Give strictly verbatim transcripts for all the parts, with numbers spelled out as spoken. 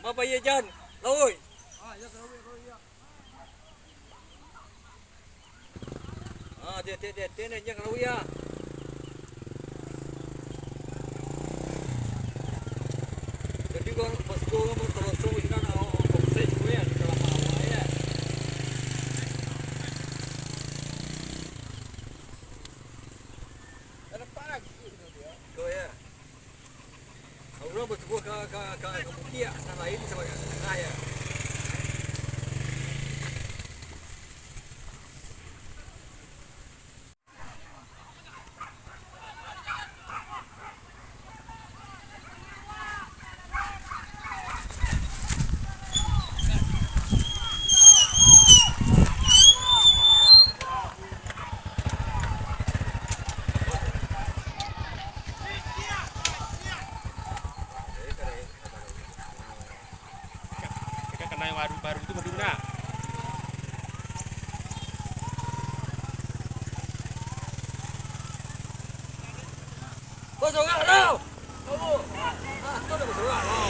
Apa iya, Jan? Lauik. Ah, iya, ka lauik, ka lauik, iya. Ah, dia, dia, dia, dia nak jan ka lauik, iya. Jadi, kalau pas tu, kalau terosong sinan, oh, oh, saya juga ya, dalam awal ya. Ada apa lagi tu dia? Tuh, ya. Urang basubuah ka, ka, ka, ka bukik, nan lain sabagai tangah, ya. Ka, ka kanai baru, baru tu mungkin nak. Basorak tau! Kamu! Ah, tu dah basorak tau!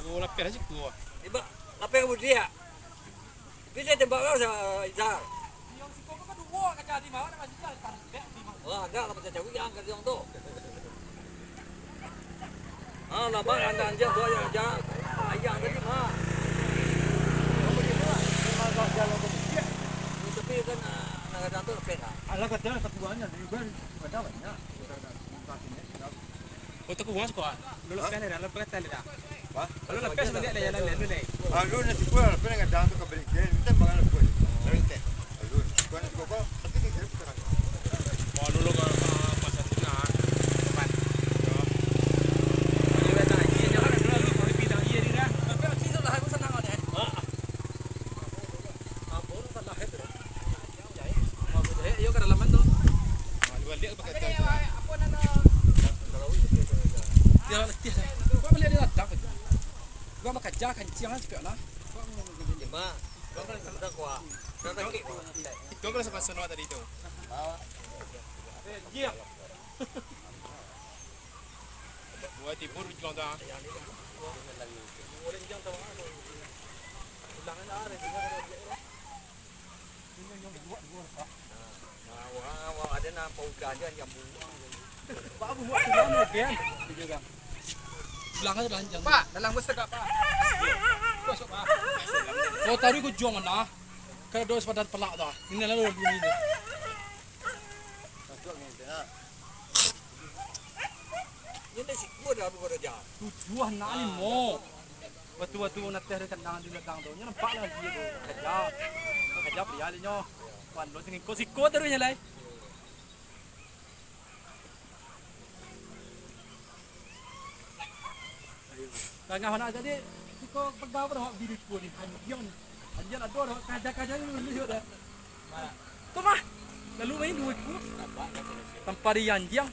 Oh, lapeh lah siku. Tembak, lapeh ka budiak. Bisa tembak kau sa-, Izal. Wah, agak lah macam cawi yang ka diong tu. Ah, lama anda anjak tu aja, aja. Ayah tadi mah. Kamu di mana? Memang agak jalan ke budiak. Tapi kan, ah, nak datang tu lapeh lah. Alah, kata satu banyak, juga ada banyak. Oh, takubuang siko, ah. Lalu lapeh dah, lalu lapeh dah. Hah? Lalu lapeh sudah lihat dah jalan lalu dah. Lalu nanti pun lapeh gadang tu ka baliak, kita makan lapeh. Lalu teh. Lalu, kau nanti kau, tapi dia kira bukan. Oh, dulu kalau, ah, masa tu nah, tempat. Yo. Kalau datang haji, jangan lalu, kalau pindah haji ni dah. Tapi haji tu lah, aku senang kau ni. Ah. Ampun, salah itu. Apo tu, eh? Iyo, ka dalam tu. Ah, baliak pakai tas. Dia letih dah. Gua baliak dia datang. Gua makaja kancing lah, cepet lah. Lima. Gua kan sudah kuat. Sudah sakit. Itu kan sama-sama tadi tu. Eh, diam. Buat tipu ujung tu, ah. Nah, wah, wah, ada nak apa udah aja yang buang. Pak, buat tu mana, Ken? Dia juga. Bilang aja dah, jangan. Pak, dalam bus tegak, Pak. Masuk, Pak. Oh, tadi ku jual mana? Kan ada sepadan pelak dah. Ini lalu bunyi dia. Masuk ni, nah. Ini dah sikua dah, bukan dah jam. Tujuah nak limo. Waktu-waktu nateh dia kandang di belakang tu, nyo nampak lah dia tu. Kaja. Kaja pria dia nyo. Wan, lo singko-singko terus nyo lai. Tangah anak jadi, siko pegang pada awak bini ku ni, anjiang ni. Anjiang ado dah, kaja-kaja ni dulu dah. Tu mah. Lalu main dua ku. Tanpa dia anjiang.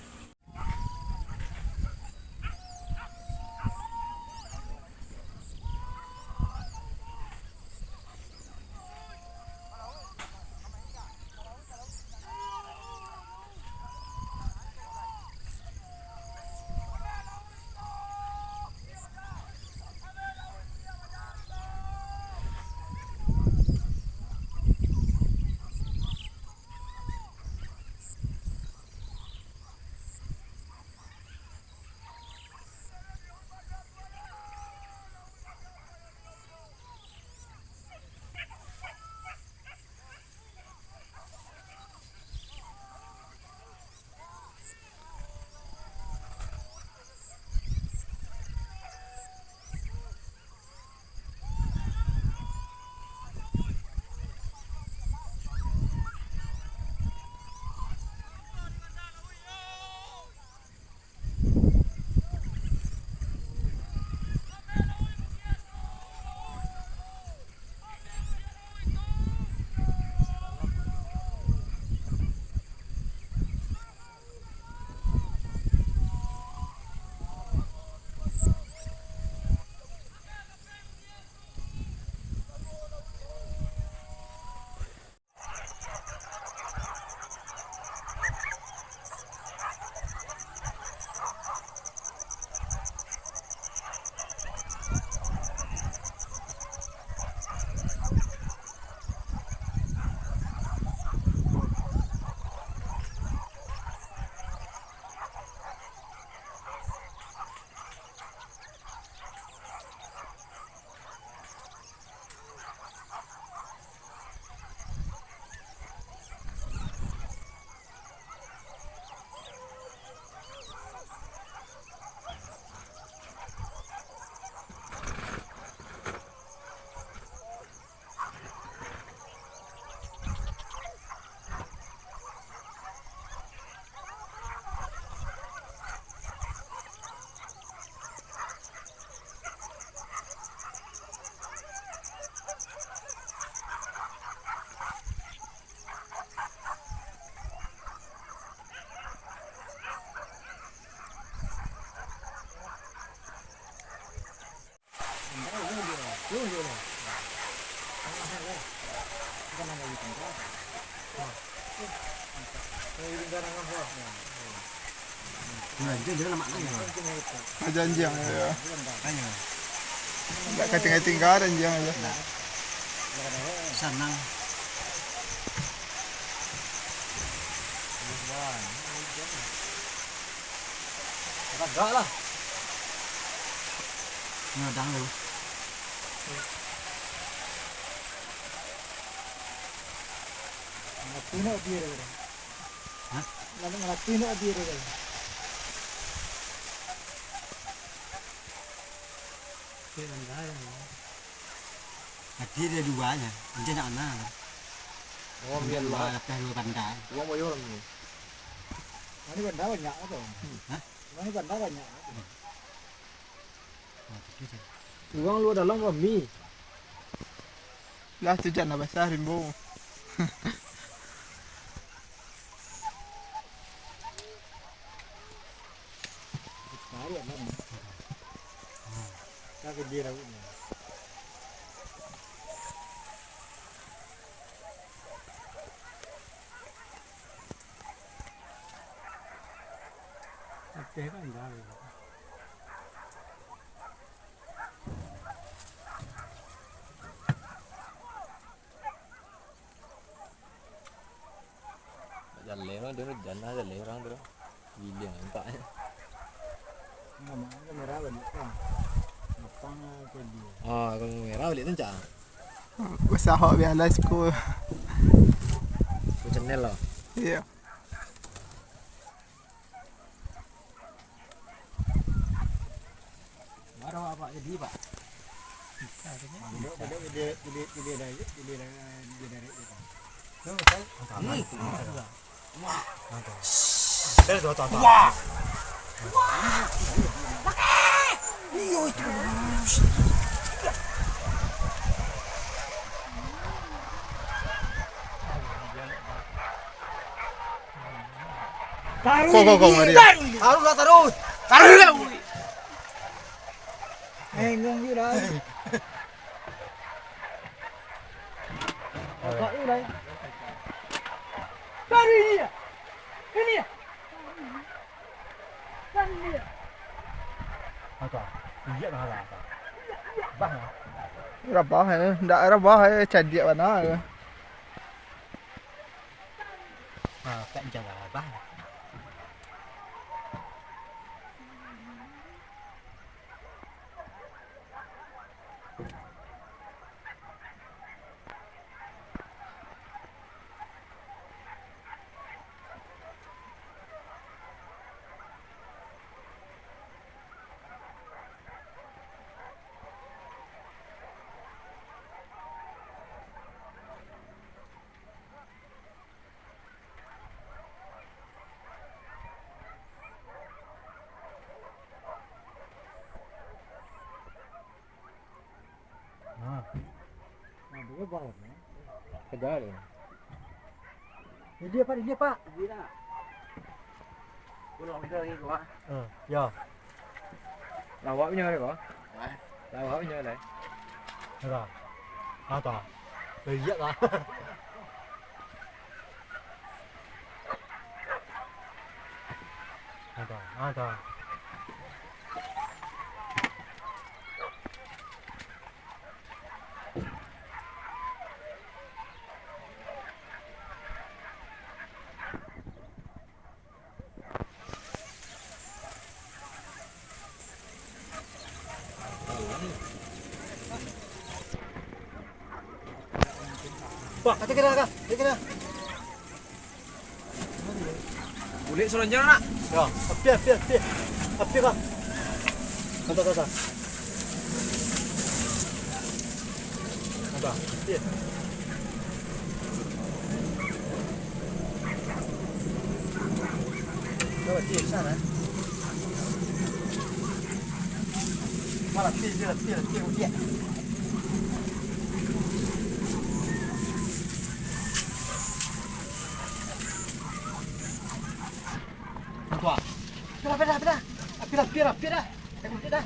Aja anjiang, ya. Ndak kating-kating ka ada anjiang aja. Sanang. Agak lah. Ngadang lu. Ngalati nak dia dia. Hah? Lalu ngalati nak dia dia. Dia enggak ya. Tadi ada duanya, dia nak mana? Oh, biar dua lah. Lapeh dua banda. Dua boyor ni. Mana banda banyak apa? Hah? Mana banda banyak apa? Urang luar dalam rami. Lah tu jan lah basah rimbo. Tarik lah ni. Dah gede lautnya. Aceh kan jauh. Jaleh mah, dia mah jan lah jaleh urang tu. Giliang nampak. Nama kamera balik kan? Lapang ke dia? Ah, kalau merah balik tu, Cak. Basahok bialah siko. Tu channel lah. Iya. Baru apa jadi, Pak? Duduk, duduk, duduk, duduk, duduk, duduk, duduk, duduk, duduk. Tuh, kan? Hmm. Wah. Tuh, tuh, tuh, tuh. Wah. Iyo, itu. Taruh. Kau, kau, kau, ini. Mari. Taruh. Taruh lah, taruh. Taruh lah. Bengong je dah. Agak je dah. Taruh ini ya. Ini ya. Taruh ini ya. Apa? Iya, nah, apa? Bah. Rabah, eh. Ndak rabah, eh. Cadiak bana, eh. Ah, tak jaga abah. Nah. Nah, dia bawah, nah. Kejar dia. Dia, dia, Pak, dia, Pak. Dia dah. Pulang kita lagi, Pak. Eh, ya. Lawak punya dia, Pak. Hah? Lawak punya dia. Ada. Ada. Lihat lah. Ada, ada. Wah, kata kena, kata kena. Bulik suruh nak. Ya, api, api, api. Api kah? Kata, kata. Kata, api. Kau api sana. Malah api, api, api, api, api. Tuh. Pira, pira, pira. Pira, pira, pira.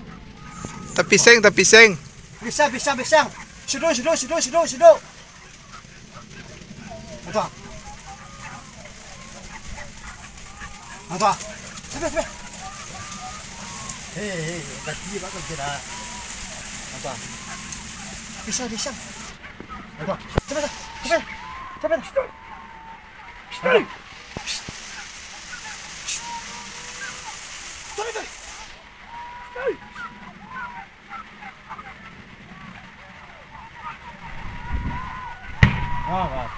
Tapi seng, tapi seng. Bisa, bisa, bisa. Sudah, sudah, sudah, sudah, sudah. Tuh. Tuh. Sampai, sampai. Hei, hei, berhenti, Pak, kau kira. Apa? Bisa, bisa. Apa? Cepat, cepat, cepat. Apa? Cepat, cepat. Wah, wah.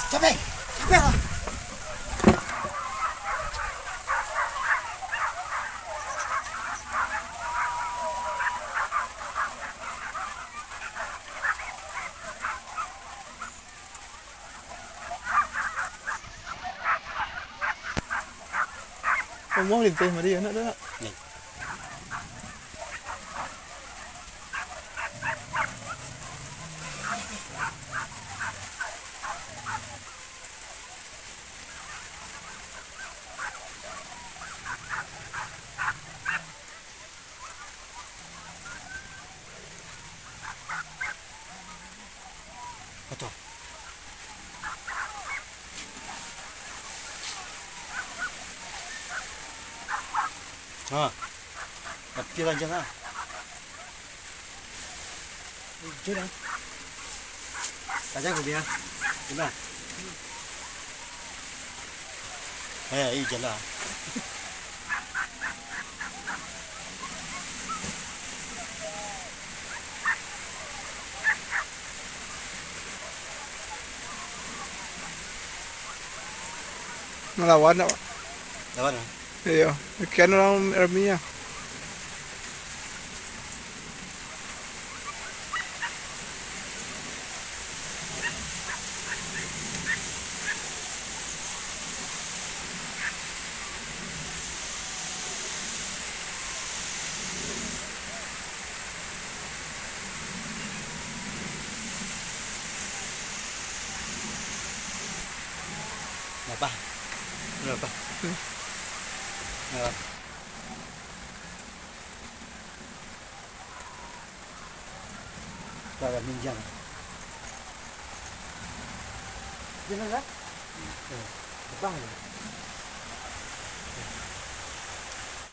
Capek! Capek lah! Rumah di teh mari anak tu nak. Ni. Betul. Ha. Tapi lanjang ah. Jun ah. Tajam ko dia. Jun ah. Eh, ih, jalan. Malawan nak, Pak? Lawan, ah? Iyo, kian urang rami ah. Lapah. Lapah. Hmm. Lapah. Dah, dah minjam. Jalan lah. Eh, lapah je.